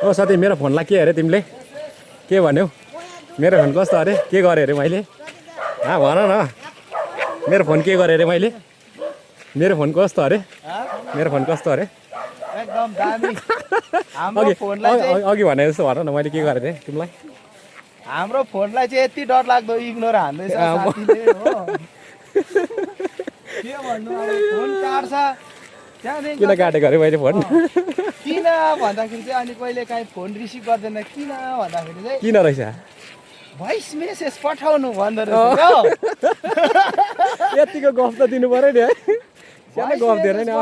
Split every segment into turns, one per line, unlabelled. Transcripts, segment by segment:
ओ साथी मेरो फोनलाई के अरे तिमीले के भन्यौ मेरो फोन कस्तो अरे के गरेँ अरे मैले भन न मेरो फोन के गरेँ अरे मैले मेरो फोन कस्तो अरे मेरो फोन कस्तो अरे
एकदम दामी हाम्रो फोनलाई चाहिँ
अघि भने जस्तो भन न मैले के गरेँ अरे तिमीलाई
हाम्रो फोनलाई चाहिँ यति डरलाग्दो इग्नोर हान्दैछ साथीले हो के भन्नु अब फोन काट्छ त्यहाँदेखि
किन काटेको अरे मैले फोन
किन भन्दाखेरि चाहिँ अनि कहिले काहीँ फोन रिसिभ गर्दैन किन भन्दाखेरि चाहिँ
किन रहेछ
भोइस मेसेज पठाउनु भन्दो रहेछ
यतिको गफ त दिनु पर्यो नि है सानो गफ दिएर नि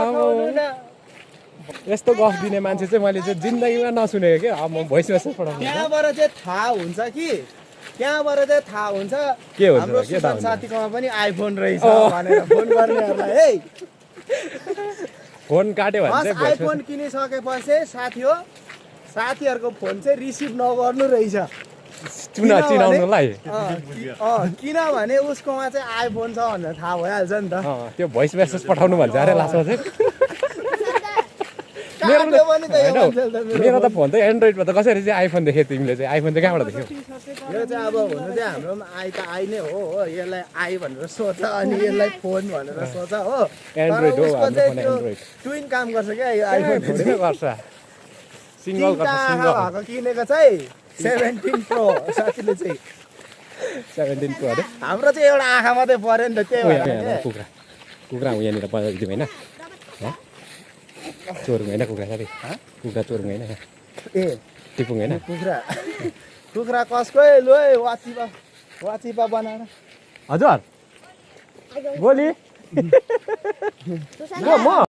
यस्तो गफ दिने मान्छे चाहिँ मैले चाहिँ जिन्दगीमा नसुनेको क्या अब म भोइस मेसेज पठाउनु
त्यहाँबाट चाहिँ थाहा हुन्छ कि त्यहाँबाट चाहिँ थाहा हुन्छ
के हुन्छ
हाम्रो
के थाहा हुन्छ
साथीकोमा पनि आइफोन रहेछ भनेर फोन गर्नेहरूलाई है
फोन काट्यो भने चाहिँ भोइस
आइफोन किनिसकेपछि साथी हो साथीहरूको फोन चाहिँ रिसिभ नगर्नु रहेछ
चिनाउनुलाई
किनभने उसकोमा चाहिँ आइफोन छ भनेर थाहा भइहाल्छ नि त
त्यो भोइस मेसेज पठाउनु भन्छ अरे लास्टमा चाहिँ मेरो त फोन त एन्ड्रोइडमा त कसरी चाहिँ आइफोन देख्यो तिमीले चाहिँ आइफोन चाहिँ कहाँबाट देख्यौ
यो चाहिँ अब हुनु चाहिँ हाम्रोमा आई त आई नै हो यसलाई आई भनेर सोच अनि यसलाई फोन भनेर सोच हो
एन्ड्रोइड हो हाम्रो फोन एन्ड्रोइड
ट्विन काम गर्छ क्या यो आइफोन
गर्छ सिङ्गल गर्छ सिङ्गल
भएको किनेको चाहिँ 17 प्रो साथीले चाहिँ
17 प्रो अरे
हाम्रो चाहिँ एउटा आँखा मात्रै पर्यो नि त त्यही भएर
कुखुरा कुखुरा यहाँनिर बजाइदिउँ होइन चोरुङ होइन कुखुरा साथी कुखुरा चोरुङ होइन
ए
टिपुङ होइन
कुखुरा कुखुरा कसको लु है वाचिपा बनाएर
हजुर गोली म